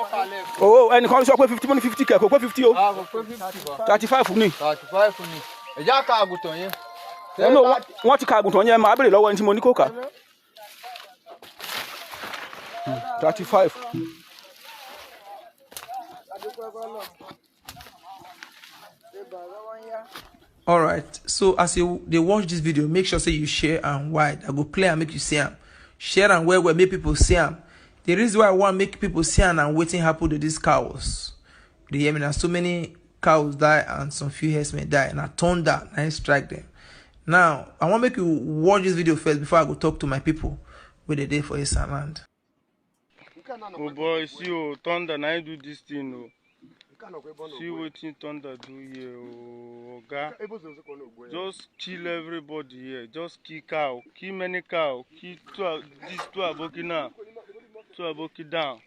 O ẹnìkan sọ pé 50, mo ní 50 kẹ̀, kò pé 50 o. 35 ni. 35 ni. Ẹ̀já ka àgùntàn yẹn. Ẹ ní wọ́n ti ka àgùntàn yẹn, màá béèrè lọ́wọ́ ẹni tí mo ní kó kà. 35. All right. So as you dey watch this video, make sure say you share and wide. I go play and make you see am. Share and well well make people see am. The reason why I want make people see am and wetin happen to these cows. You dey hear me now? So many cows die and some few herdsmen die. Na thunder na im strike them. Now I want make you watch this video first before I go talk to my people wey dey dey for Esan land. Oh boy, see oh, thunder na im do this thing oh. See wetin thunder do here oh, oga. Just kill everybody here. Just kill cow, kill many cow, kill two, this two aboki now, two aboki down.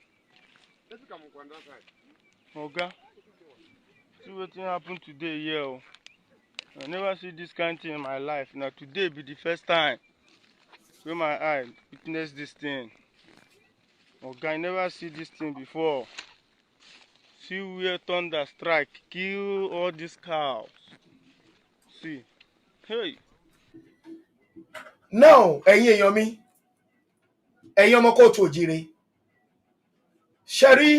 Oga, see wetin happen today here o. I never see this kind thing in my life. Na today be the first time wey my eye witness this thing. Oga, I never see this thing before. See where thunder strike kill all these cows. See, hey. Now, ẹ̀yin èèyàn mi, ẹ̀yin ọmọ káàárọ̀ oòjíire, ṣe rí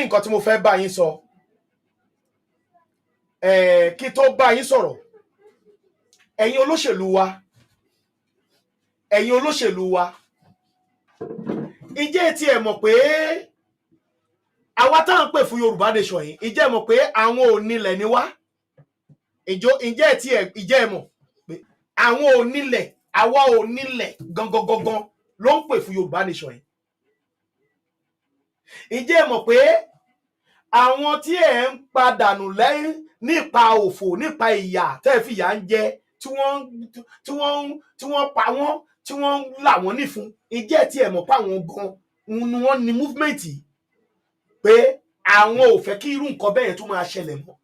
nǹkan tí mo fẹ́ bá yín sọ. Kí tó bá yín sọ̀rọ̀, ẹ̀yin olóṣèlú wa, ẹ̀yin olóṣèlú wa, ǹjẹ́ tí ẹ mọ̀ pé àwa tá à ń pè fún Yorùbá Nation yìí, ǹjẹ́ ẹ mọ̀ pé àwọn onílẹ̀ ni wá? Ìjọ ǹjẹ́ tí ẹ ǹjẹ́ ẹ mọ̀ pé àwọn onílẹ̀, àwa onílẹ̀ gangan gangan ló ń pè fún Yorùbá Nation yìí? Ǹjẹ́ ẹ mọ̀ pé àwọn tí ẹ ń padànù lẹ́yìn nípa òfò, nípa ìyà tẹ́ ẹ fi ìyà ń jẹ, tí wọ́n pa wọ́n, tí wọ́n ń là wọ́n nífun, ǹjẹ́ tí ẹ mọ̀ pé àwọn gan ni wọ́n ní movement yìí, pé àwọn ò fẹ́ kí irú nǹkan bẹ́ẹ̀ tún máa ṣẹlẹ̀ mọ́?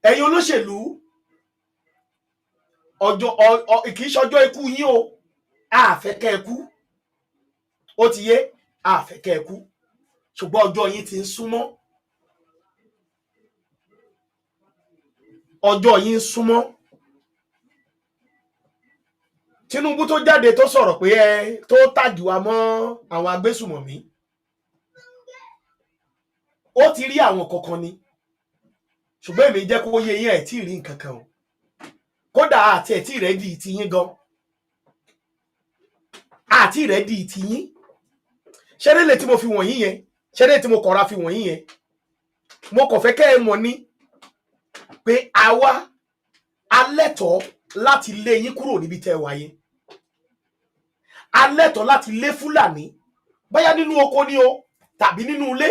Ẹ̀yin olóṣèlú, ọjọ́ kì í ṣọjọ́ ikú yín o. A fẹ́ kẹ́ ẹ kú, ó ti yé, a fẹ́ kẹ́ ẹ kú, ṣùgbọ́n ọjọ́ yín ti ń súnmọ́, ọjọ́ yín ń súnmọ́. Tinubu tó jáde tó sọ̀rọ̀ pé ẹ tó tag wa mọ́ àwọn agbésùmọ̀mí, ó ti rí àwọn kankan ni, ṣùgbọ́n èmi jẹ́ kó yé yín, ẹ̀ tí ì rí nǹkan kan o. Kódà àti ẹ̀ tí ì ready ti yín gan, àti ready ti yín. Ṣẹ́rẹ́ lè tí mo fi wọ̀nyí yẹn, ṣẹ́rẹ́ tí mo kọ̀ra fi wọ̀nyí yẹn, mo kàn fẹ́ kẹ́ ẹ mọ̀ ní pé àwa alẹ́tọ̀ọ́ láti lé yín kúrò níbi tẹ́ ẹ wà yẹn. Alẹ́tọ̀ọ́ láti lé Fúlàní, bóyá nínú oko ni o tàbí nínú ilé,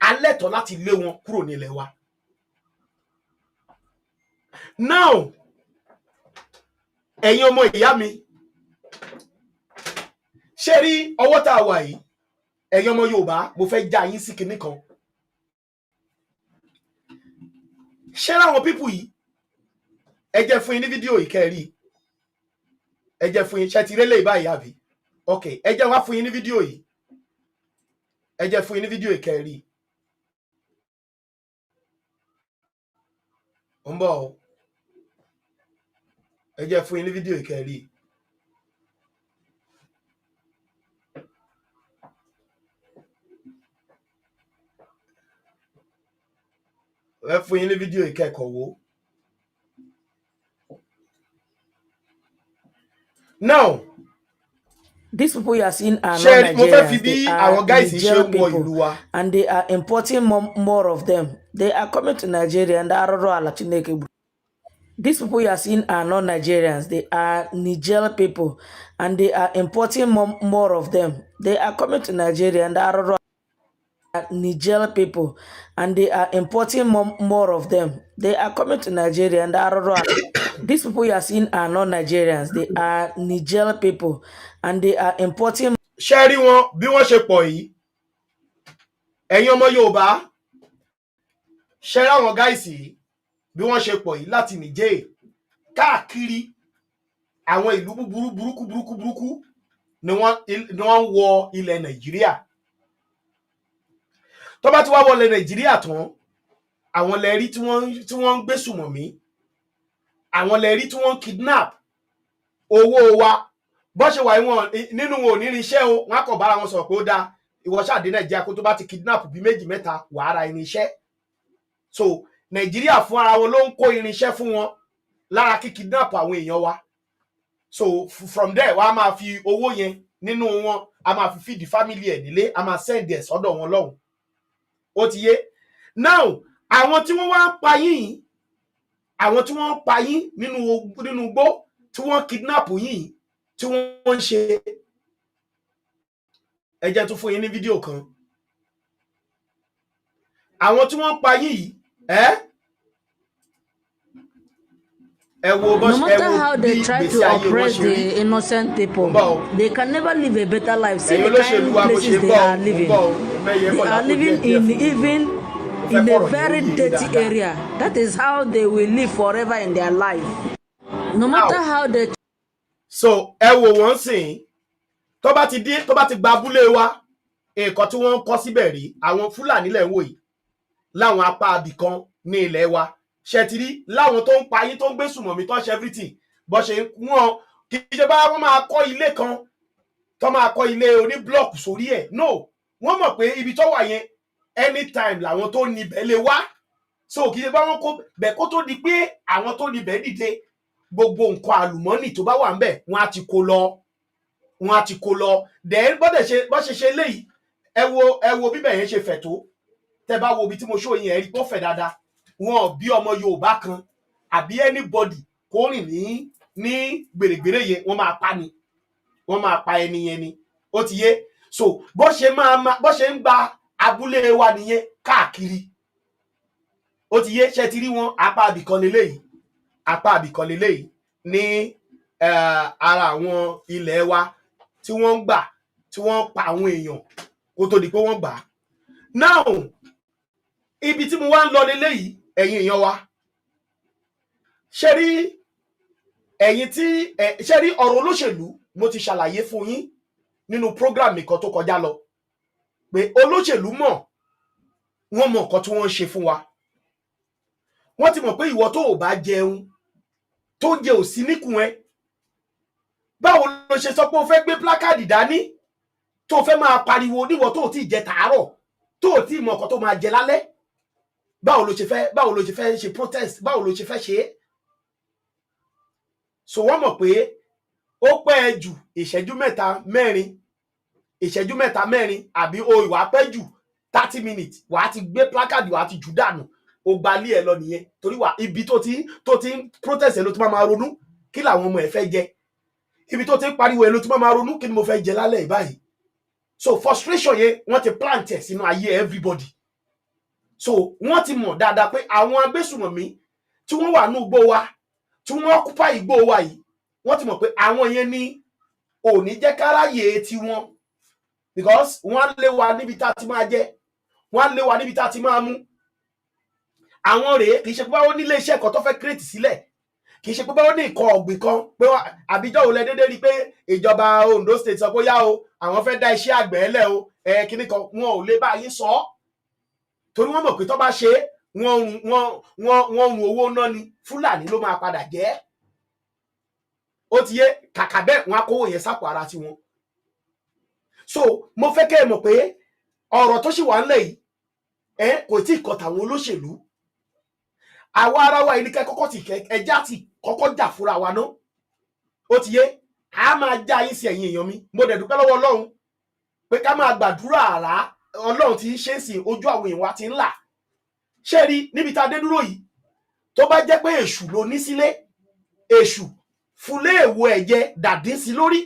alẹ́tọ̀ọ́ láti lé wọn kúrò nílẹ̀ wa. Now, ẹ̀yin ọmọ ìyá mi, ṣé rí ọwọ́ tá a wà yìí, ẹ̀yin ọmọ Yorùbá, mo fẹ́ já yín sí kinní kan. Ṣé láwọn people yìí, ẹ jẹ́ fún yín ní fídíò yìí kẹ́ ẹ rí. Ẹ jẹ́ fún yín. Ṣe ti rélé báyìí àbí? Ok, ẹ jẹ́ wá fún yín ní fídíò yìí, ẹ jẹ́ fún yín ní fídíò yìí kẹ́ ẹ rí. Ó ń bọ̀ o. Ẹ jẹ́ fún yín ní fídíò yìí kẹ́ ẹ rí. Ẹ fún yín ní fídíò yìí kẹ́kọ̀ọ́ wò. Now, These people you are seeing are ṣé not mo fẹ́ fi Nigerians. bí They are àwọn guys ṣe Niger ń wọ people. ìlú wa. And they are importing more of them. They are coming to Nigeria and arụrụ ala Chineke gburu. These people you are seeing are not Nigerians. They are Niger people. And they are importing more of them. They are coming to Nigeria and arụrụ Niger people. And they are importing more of them. They are coming to Nigeria and arụrụ These people you are seeing are not Nigerians. They are Niger people. And they are importing Ṣé rí wọn bí wọ́n ṣe pọ̀ yìí, ẹ̀yin ọmọ Yorùbá? Ṣé rí àwọn guys yìí bí wọ́n ṣe pọ̀ yìí láti Niger, káàkiri àwọn ìlú búburú, burúkú burúkú burúkú ni wọ́n ń wọ ilẹ̀ Nàìjíríà? Tó bá ti wá wọlé Nàìjíríà tán, àwọn lẹ rí tí wọ́n ń gbé sùmọ̀mí, àwọn lẹ rí tí wọ́n ń kidnap owó wa. Bó ṣe wà yìí, wọn nínú wọn ò ní irinṣẹ́ o. Wọn á kàn bára wọn sọ̀rọ̀ pé ó dáa, ìwọ ṣáà dé Nàìjíríà, kó tó bá ti kidnap bíi méjì mẹ́ta, wàá ra irinṣẹ́. So Nàìjíríà fún ara wọn ló ń kó irinṣẹ́ fún wọn lára kí kidnap àwọn èèyàn wa. So from there, wàá máa fi owó yẹn nínú wọn, a máa fi feed family ẹ̀ nílé, a máa send ẹ̀ sọ́dọ̀ wọn lọ́hùn. Ó ti yé? Now, àwọn tí wọ́n wá ń pa yín yìí, àwọn tí wọ́n ń pa yín nínú igbó, tí wọ́n kidnap yín yìí, tí wọ́n ń ṣe, ẹ jẹ́ tún fún yín ní fídíò kan. Àwọn tí wọ́n ń pa yín yìí, ẹ Ẹ wo bó No ẹ matter wo how bí they try ìgbésí to ayé wọn oppress ṣe rí. the innocent people, Mo ń bọ̀ o. they can never live a better life. See Ẹ̀yin the olóṣèlú kind wa, bó ṣe places ń they bọ̀ o, are mo ń living. bọ̀ o, mẹ́yẹ They bọ̀ are lápò living díẹ̀ díẹ̀ in fún mi. even Mo fẹ́ in a kọ̀rọ̀ yẹn ó very yé yín dirty dáadáa. area. That is how they will live forever in their life. No matter Now, how they so ẹ wò wọ́n sìn, tó bá ti dé, tó bá ti gba abúlé wa, nǹkan tí wọ́n ń kọ́ síbẹ̀ rí. Àwọn Fúlàní lẹ̀ ń wò yìí láwọn apá abìkan ní ilẹ̀ wa. Ṣe ti rí láwọn tó ń pa yín, tó ń gbé sùmọ̀mí, tó ń ṣe everything, bó ṣe wọ́n kì í ṣe bá wọ́n máa kọ́ ilé kan tó máa kọ́ ilé oní block sórí ẹ̀. No, wọ́n mọ̀ pé ibi tó wà yẹn, anytime làwọn tó níbẹ̀ lè wá. So kì í ṣe bá wọn kó bẹ̀ kó tó di pé àwọn tó níbẹ̀ dìde, gbogbo nǹkan àlùmọ́nì tó bá wà ńbẹ̀, wọ́n á ti kó lọ, wọ́n á ti kó lọ. Then bọ́dẹ̀ ṣe bọ́ ṣe ṣe léyìí, ẹ wo bíbẹ̀ yẹn ṣe fẹ̀ tó. Tẹ bá wo ibi tí mo ṣó yẹn, ẹ rí pé ó fẹ̀ dáadáa. Wọn ò bí ọmọ Yorùbá kan àbí anybody kó rìn ní gbèrègbèrè yẹn, wọ́n máa pa ni, wọ́n máa pa ẹni yẹn ni. Ó ti yé. So bó ṣe máa bó ṣe ń gba abúlé wa nìyẹn káàkiri. Ó ti yé. Ṣe ti rí wọn? Apá abìkan leléyìí, apá abìkan leléyìí ní ara àwọn ilẹ̀ wa tí wọ́n ń gbà, tí wọ́n ń pa àwọn èèyàn kó tó di pé wọ́n gbà á. Now, ibi tí mo wá ń lọ leléyìí, ẹ̀yin èèyàn wa, ṣe rí ẹ̀yin tí ẹ ṣe rí ọ̀rọ̀ olóṣèlú, mo ti ṣàlàyé fún yín nínú program mi kan tó kọjá lọ pé olóṣèlú mọ̀, wọ́n mọ̀ nǹkan tí wọ́n ń ṣe fún wa. Wọ́n ti mọ̀ pé ìwọ tó ò bá jẹun, tó jẹ ò sí níkùn ẹ, báwo ló ṣe sọ pé o fẹ́ gbé placard dání, tó o fẹ́ máa pariwo, níwọ tó o tí ì jẹ tàárọ̀, tó o tí ì mọ nǹkan tó máa jẹ lálẹ́? Báwo ló ṣe fẹ́ ṣe protest? Báwo ló ṣe fẹ́ ṣe é? So wọ́n mọ̀ pé ó pẹ́ jù ìṣẹ́jú 3 4, ìṣẹ́jú 3 4, àbí o ìwà pẹ́ jù 30 minutes, wàá ti gbé placard, wàá ti jù dànù, o gba ilé ẹ lọ nìyẹn. Torí wà ibi tó ti ń protest ẹ ló ti máa ronú kí làwọn ọmọ ẹ fẹ́ jẹ. Ibi tó ti ń pariwo ẹ ló ti máa ronú kí ni mo fẹ́ jẹ lálẹ́ yìí báyìí. So frustration yẹn, wọ́n ti plant ẹ̀ sínú ayé everybody. So wọ́n ti mọ̀ dáadáa pé àwọn agbésùmọ̀mí tí wọ́n wà ní igbó wa, tí wọ́n occupy igbó wa yìí, wọ́n ti mọ̀ pé àwọn yẹn ní ò ní jẹ́ káráyè tiwọn, because wọ́n á lé wa níbi tá a ti máa jẹ, wọ́n á lé wa níbi tá a ti máa mú. Àwọn rèé, kì í ṣe pé báwo ní ilé iṣẹ́ kan tó fẹ́ create sílẹ̀, kì í ṣe pé báwo ní nǹkan ọ̀gbìn kan pé àbíjọ́ òun lẹ dédé rí i pé ìjọba Ondo State sọ pé yá o, àwọn fẹ́ dá iṣẹ́ àgbẹ̀ lẹ̀ o, ẹ kíní kan, wọn ò lè bá yín sọ ọ́, torí wọ́n mọ̀ pé tó bá ṣe é, wọ́n run owó náà ni, Fúlàní ló máa padà jẹ́. Ó ti yé. Kàkà bẹ́ẹ̀, wọ́n á kówó yẹn sápò ara tiwọn. So mo fẹ́ kẹ́ ẹ mọ̀ pé ọ̀rọ̀ tó sì wà ńlẹ̀ yìí, ẹ kò tí ì kọ tàwọn olóṣèlú. Àwa ara wa yìí ní kẹ́ kọ́kọ́ ti kẹ́ ẹjá ti kọ́kọ́ jà fúnra wa ná. Ó ti yé. A máa já yín sí, ẹ̀yin èèyàn mi. Mo dẹ̀ dúpẹ́ lọ́wọ́ Ọlọ́run pé ká máa gbàdúrà àrá Ọlọ́run ti ń ṣe é sí ojú àwọn èèyàn wa ti ń là. Ṣé rí níbi tá a dé dúró yìí, tó bá jẹ́ pé èṣù ló ní sílé, èṣù fúnlé èwo ẹ̀jẹ̀ dàdín sí lórí,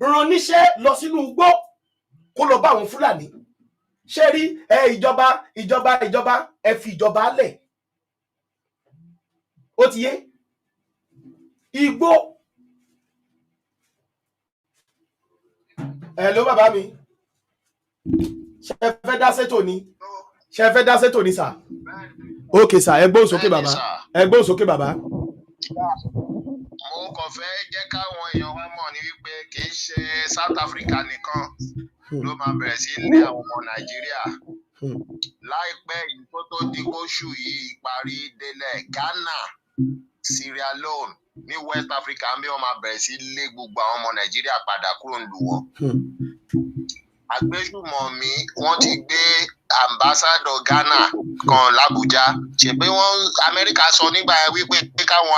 rán níṣẹ́ lọ sínú igbó kó lọ bá àwọn Fúlàní. Ṣé rí ẹ, ìjọba, ìjọba, ìjọba, ẹ fi ìjọba lẹ̀. Ó ti yé. Igbó ẹ ló bàbá mi. Ṣe fẹ́ dá sétò ni? Ṣe fẹ́ dá sétò ni, sir? Ok sir, ẹ gbóhùn sókè bàbá, ẹ gbóhùn sókè bàbá. Mo kàn fẹ́ jẹ́ káwọn èèyàn wa mọ̀ ní wípé kì í ṣe South Africa nìkan ló máa bẹ̀rẹ̀ sí lé àwọn ọmọ Nàìjíríà láìpẹ́ yìí. Kó tó di kóṣù yìí parí délẹ̀, Ghana, Sierra Leone ní West Africa ń bí, wọ́n máa bẹ̀rẹ̀ sí lé gbogbo àwọn ọmọ Nàìjíríà padà kúrò nílùú wọn. Agbésùmọ̀mí, wọ́n ti gbé ambassador Ghana kan l'Abuja. Ṣèpé wọ́n Amẹ́ríkà sọ nígbà yẹn wípé káwọn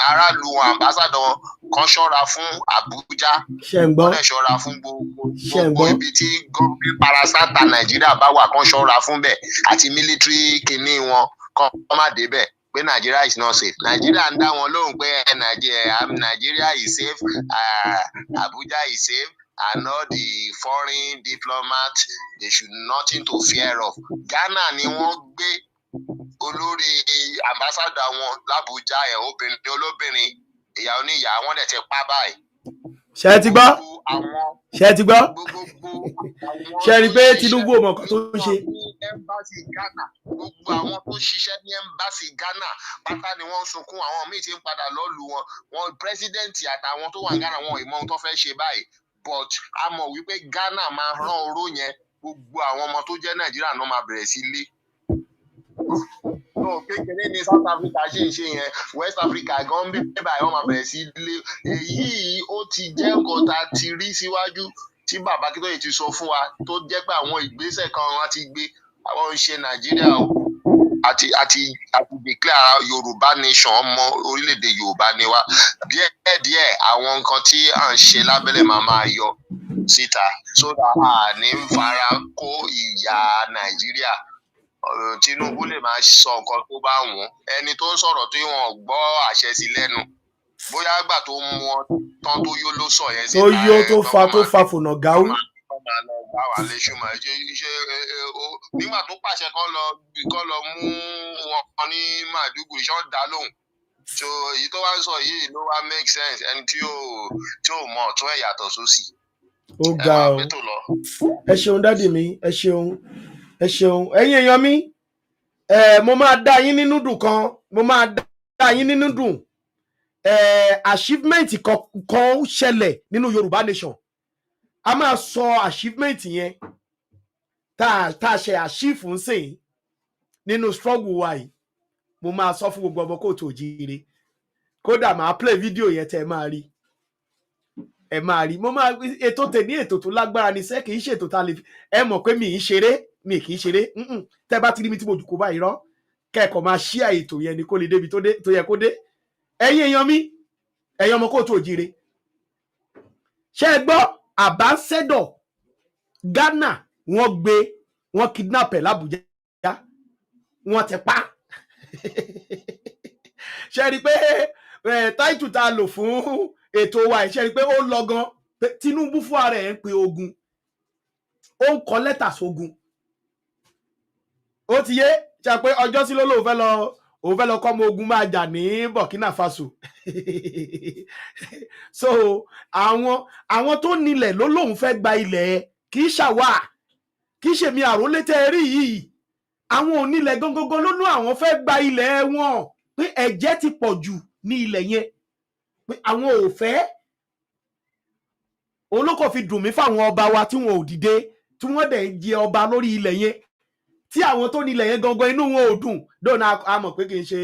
aráàlú wọn, ambassador kan, ṣọ́ra fún Abuja. Ṣe ń gbọ́? Wọ́n dẹ̀ ṣọ́ra fún gbogbo Ṣé ń gbogbo gbọ́? ibi tí government parastatal Nàìjíríà bá wà, kán ṣọ́ra fún bẹ́ẹ̀, àti military kinní wọn, kán má débẹ̀, pé Nàìjíríà is not safe. Nàìjíríà ń dá wọn lóhùn pé ẹ, Nàìjíríà is safe, Abuja is safe, and all the foreign diplomats, they should nothing to fear of. Ghana ni wọ́n gbé. Olórí ambassador wọn l'Abuja ẹ̀, obìnrin olóbìnrin, ìyá oníyàá, wọ́n dẹ̀ ti pa báyìí. Ṣé ẹ ti gbọ́? Gbogbo àwọn Ṣé ẹ ti gbọ́? Gbogbo àwọn Ṣé ẹ rí i tó pé ṣiṣẹ́ Tinubu ò mọ nǹkan tó ń ṣe? ní embassy Ghana, gbogbo àwọn tó ṣiṣẹ́ ní embassy Ghana pátá ni wọ́n ń sunkún. Àwọn míì ti ń padà lọ́ọ̀lù wọn. Wọn president àtàwọn tó wà ní Ghana, wọn ò mọ ohun tó fẹ́ ṣe báyìí, but a mọ̀ wípé Ghana máa rán oró yẹn. Gbogbo àwọn ọmọ tó jẹ́ Nàìjíríà náà máa bẹ̀rẹ̀ sí lé. No, kékeré ní South Africa ṣì ń ṣe yẹn. West Africa gan bí báyìí, wọ́n máa bẹ̀rẹ̀ sí lé. Èyí ó ti jẹ́ nǹkan tá a ti rí síwájú tí bàbá Akíntóyè ti sọ fún wa, tó jẹ́ pé àwọn ìgbésẹ̀ kan wọ́n ti gbé. Àwọn ń ṣe Nàìjíríà o, àti declare Yorùbá nation. Ọmọ orílẹ̀-èdè Yorùbá ni wá. Díẹ̀díẹ̀, àwọn nǹkan tí à ń ṣe lábẹ́lẹ̀ máa máa yọ síta, so that a ní fara kó ìyà Nàìjíríà. Tinubu lè máa sọ nǹkan tó bá wù ú. Ẹni tó ń sọ̀rọ̀ tí wọ́n gbọ́ àṣẹ sí lẹ́nu, bóyá àgbà tó mú ọ tán tó yó ló sọ yẹn Tó síta. yó Ẹ tó kán fa kó tó máa fa fònà gáú. Kán máa lọ gbá wa léṣu mọ́. Ṣe nígbà tó pàṣẹ kán lọ mú wọn ní Maiduguri, ṣé wọ́n dá lóhùn? So èyí tó wá ń sọ yìí ló wá make sense. Ẹni tí ò mọ ọ̀tún ẹ̀ yàtọ̀ sósì. Ó Ẹ ga máa o. gbé tó lọ. Ẹ ṣeun, daddy mi, ẹ ṣeun, ẹ ṣeun. Ẹ̀yin èèyàn mi, ẹ mo máa dá yín nínú dùn kan, mo máa dá yín nínú dùn. Ẹ achievement kan kan ṣẹlẹ̀ nínú Yorùbá nation. A máa sọ achievement yẹn tá a ṣe achieve ń sìn nínú struggle wa yìí. Mo máa sọ fún gbogbo ọmọ káàárọ̀ oòjíire. Kódà máa play video yẹn tẹ́ ẹ máa rí, ẹ máa rí. Mo máa ètò tèmi, ètò tó lágbára ní sẹ́, kì í ṣètò tá a lè ẹ mọ̀ pé mi ì ṣeré, mi kì í ṣeré. Tẹ́ bá ti rí mi tí mo jù kó báyìí rọ́ kẹ́ẹ̀kọ́, máa ṣíà ètò yẹn ni kó lè débi tó yẹ kó dé. Ẹ̀yin èèyàn mi, ẹ̀yin ọmọ káàárọ̀ oòjíire, ṣé ẹ gbọ́? Ambassador Ghana, wọ́n gbé, wọ́n kidnap ẹ̀ l'Abuja, wọ́n ti pa. Ṣe rí i pé táìtù tá a lò fún ètò wa yìí, ṣe rí i pé ó lọ gan? Pé Tinubu fún ara ẹ̀ ń pe ogun, ó ń kọ lẹ́tà sógun. Ó ti yé ṣe pé ọjọ́ sí ló lóun fẹ́ lọ, òun fẹ́ lọ kọ́ ọmọ ogun máa jà ní Burkina Faso. So àwọn tó nílẹ̀ ló lóun fẹ́ gba ilẹ̀ ẹ̀. Kì í ṣàwà, kì í ṣèmi àrólé tẹ́ ẹ rí yìí. Àwọn onílẹ̀ gangan ló ní àwọn fẹ́ gba ilẹ̀ wọn, pé ẹ̀jẹ̀ ti pọ̀ jù ní ilẹ̀ yẹn, pé àwọn ò fẹ́. Òun ló kàn fi dùn mí fáwọn ọba wa tí wọn ò dìde, tí wọ́n dẹ̀ ń jẹ ọba lórí ilẹ̀ yẹn, tí àwọn tó nílẹ̀ yẹn gangan inú wọn ò dùn dóná. A mọ̀ pé kì í ṣe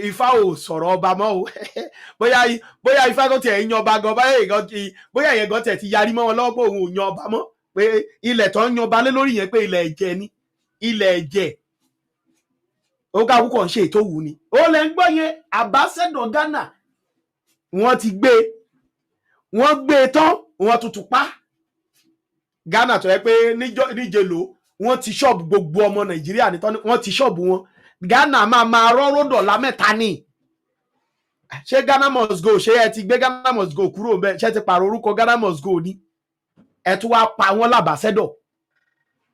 Ifá ò sọ̀rọ̀ ọba mọ́ o. Bóyá Ifá tó tiẹ̀ ń yan ọba gan, bóyá ìyẹn gan tiẹ̀ ti yarí mọ́ wọn lọ́wọ́ pé òun ò yan ọba mọ́, pé ilẹ̀ tó ń yan ọba lé lórí yẹn, pé ilẹ̀ ẹ̀jẹ̀ ni, ilẹ̀ ẹ̀jẹ̀. Ó ká kúkọ̀ ń ṣe ètò wù ni. Ó lẹ́ ń gbọ́ yẹn, ambassador Ghana, wọ́n ti gbé, wọ́n gbé e tán, wọ́n tuntun pa. Ghana tó yẹ pé níje lò, wọ́n ti ṣọ́ọ̀bù gbogbo ọmọ Nàìjíríà nítọ́, wọ́n ti ṣọ́ọ̀bù wọn. Ghana máa máa rọ́rọ́ dọ̀là mẹ́ta ni. Ṣé Ghana must go? Ṣé ẹ ti gbé Ghana must go kúrò bẹ́ẹ̀? Ṣé ẹ ti pààrọ̀ orúkọ Ghana must go ni? Ẹ tún wá pa wọ́n l'ambassador.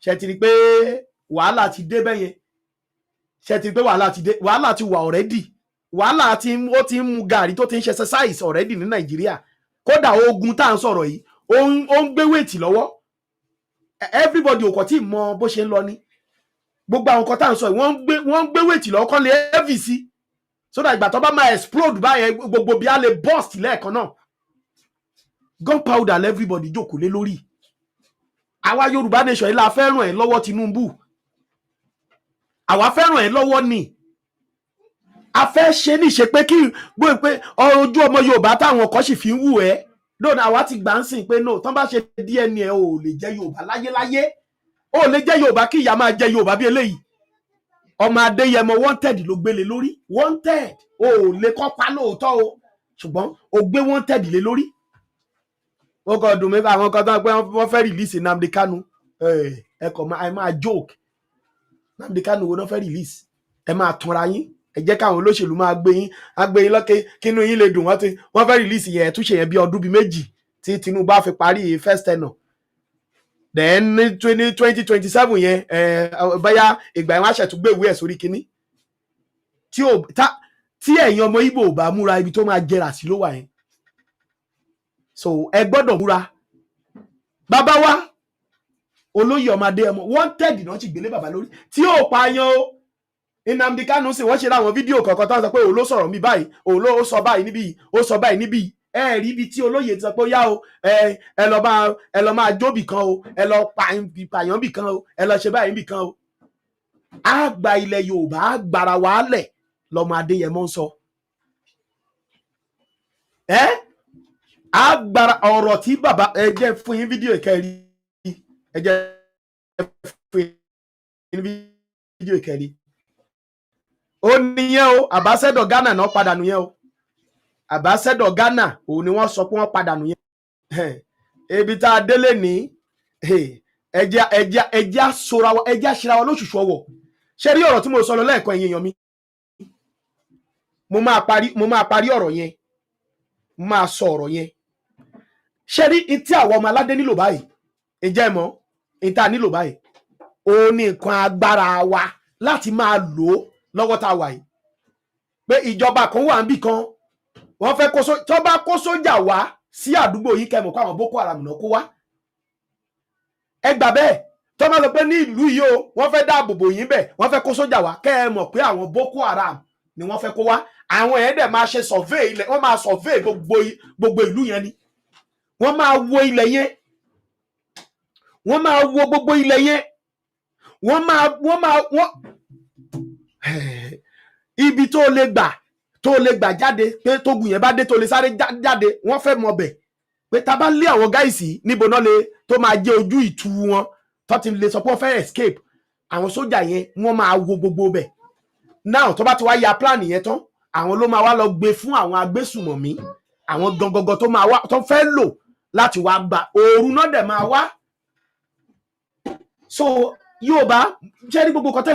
Ṣé ti rí pé wàhálà ti dé bẹ́yẹn? Ṣé ti rí pé wàhálà ti dé? Wàhálà ti wà already. Wàhálà ti ó ti ń mu gàrí, tó ti ń ṣe exercise already ní Nàìjíríà. Kódà ogun tá à ń sọ̀rọ̀ yìí, ó ń gbé weight lọ́wọ́. Everybody ò kàn tí ì mọ bó ṣe ń lọ ní gbogbo àwọn nǹkan tá à ń sọ yìí. Wọ́n ń gbé weight lọ́wọ́ kán lè heavy sí, so that ìgbà tó bá máa explode báyẹn, gbogbo bí a lè burst lẹ́ẹ̀kan náà. Gunpowder everybody jókòó lé lórí. Àwa Yorùbá nation yìí la fẹ́ ràn ẹ́ lọ́wọ́, Tinubu. Àwa fẹ́ ràn ẹ́ lọ́wọ́ ni. A fẹ́ ṣe níṣe pé kí gbọ́ pé ojú ọmọ Yorùbá táwọn kan sì fi ń wù ẹ́ lónìí. Àwa ti gbà ń sìn pé no, tán bá ṣe DNA ẹ, ò lè jẹ́ Yorùbá láyéláyé, ò lè jẹ́ Yorùbá kí ìyá máa jẹ Yorùbá bí eléyìí. Ọmọ Adéyẹmọ, wanted ló gbélé lórí. Wanted o ò lè kọ́ pa lóòótọ́ o, ṣùgbọ́n o gbé wanted lé lórí. Ó kàn dùn mí, àwọn kan tó ń pẹ́ wọ́n fẹ́ release Nnamdi Kanu. Ẹ kàn máa, ẹ máa joke. Nnamdi Kanu wo náà fẹ́ release? Ẹ máa tanra yín. Ẹ jẹ́ káwọn olóṣèlú máa gbé yín, á gbé yín lọ́kẹ́ kínú yín lè dùn. Wọ́n ti wọ́n fẹ́ release yẹn, túnṣe yẹn bí ọdún bíi 2 tí Tinubu á fi parí first tenure. Then ní 2027 yẹn, ẹ bóyá ìgbà yẹn wọ́n á ṣẹ̀tún gbé ìwé ẹ̀ sórí kínní. Tí ò tá tí ẹ̀yin ọmọ Ìgbò ò bá múra, ibi tó máa jẹrà sí ló wà yẹn. So ẹ gbọ́dọ̀ múra. Bàbá wa olóyè ọmọdé ọmọ wanted náà ti gbélé bàbá lórí tí yóò pààyàn o. Nnamdi Kanu sì wọ́n ṣe láwọn fídíò kọ̀ọ̀kan tó ń sọ pé òun ló sọ̀rọ̀ mi báyìí, òun ló sọ báyìí níbí, ó sọ báyìí níbí. Ẹ rí ibi tí olóyè ti sọ pé ó yá o, ẹ lọ máa jóbì kan o, ẹ lọ pààyàn bì kan o, ẹ lọ ṣe báyìí bì kan o. Á gba ilẹ̀ Yorùbá, á gbára wàálẹ̀ lọmọ Adéyẹmọ ń sọ. Ẹ á gbára ọ̀rọ̀ tí bàbá. Ẹ jẹ́ fún yín fídíò ìkẹrí, ẹ jẹ́ fún yín fídíò ìkẹrí. Ó níyẹn o, ambassador Ghana náà padà nìyẹn o. Ambassador Ghana òun ni wọ́n sọ pé wọ́n padà nìyẹn. Ibi tá a délé ní, ẹ jẹ́ àsora wa, ẹ jẹ́ àṣírà wa lóṣùṣù ọwọ̀. Ṣé rí ọ̀rọ̀ tí mo sọ lọ lẹ́ẹ̀kan, ẹ̀yin èèyàn mi? Mo máa parí ọ̀rọ̀ yẹn, mo máa sọ ọ̀rọ̀ yẹn. Ṣé rí tí àwọn ọmọ aládé nílò báyìí? Ǹjẹ́ ẹ mọ̀ ní tá a nílò báyìí? Òun ní nǹkan agbára wa láti máa lò ó lọ́wọ́ tá a wà yìí, pé ìjọba kan wà níbì kan, wọ́n fẹ́ kó tó bá kó sójà wá sí àdúgbò yìí, kẹ́ mọ̀ pé àwọn Boko Haram náà kó wá. Ẹ gbà bẹ́ẹ̀. Tó máa lọ pé ní ìlú yìí o, wọ́n fẹ́ dáàbò bò yín bẹ̀, wọ́n fẹ́ kó sójà wá, kẹ́ ẹ mọ̀ pé àwọn Boko Haram ni wọ́n fẹ́ kó wá. Àwọn yẹn dẹ̀ máa ṣe survey ilẹ̀, wọ́n máa survey gbogbo ìlú yẹn ni. Wọ́n máa wo ilẹ̀ yẹn, wọ́n máa wo gbogbo ilẹ̀ yẹn, wọ́n máa wọ́n ibi tó lè gbà jáde, pé tógun yẹn bá dé, tó lè sáré jáde. Wọ́n fẹ́ mọ̀ bẹ̀ pé tá a bá lé àwọn guys níbo náà lè tó máa jẹ́ ojú ìtú wọn tó ti lè sọ pé wọ́n fẹ́ escape. Àwọn sójà yẹn, wọ́n máa wo gbogbo bẹ̀. Now, tó bá ti wá ya plan yẹn tán, àwọn ló máa wá lọ gbé fún àwọn agbésùmọ̀mí, àwọn gangan tó máa wá, tó fẹ́ lò láti wá gba òru náà dẹ̀ máa wá. So Yorùbá jẹ́ ní gbogbo nǹkan tẹ́ ń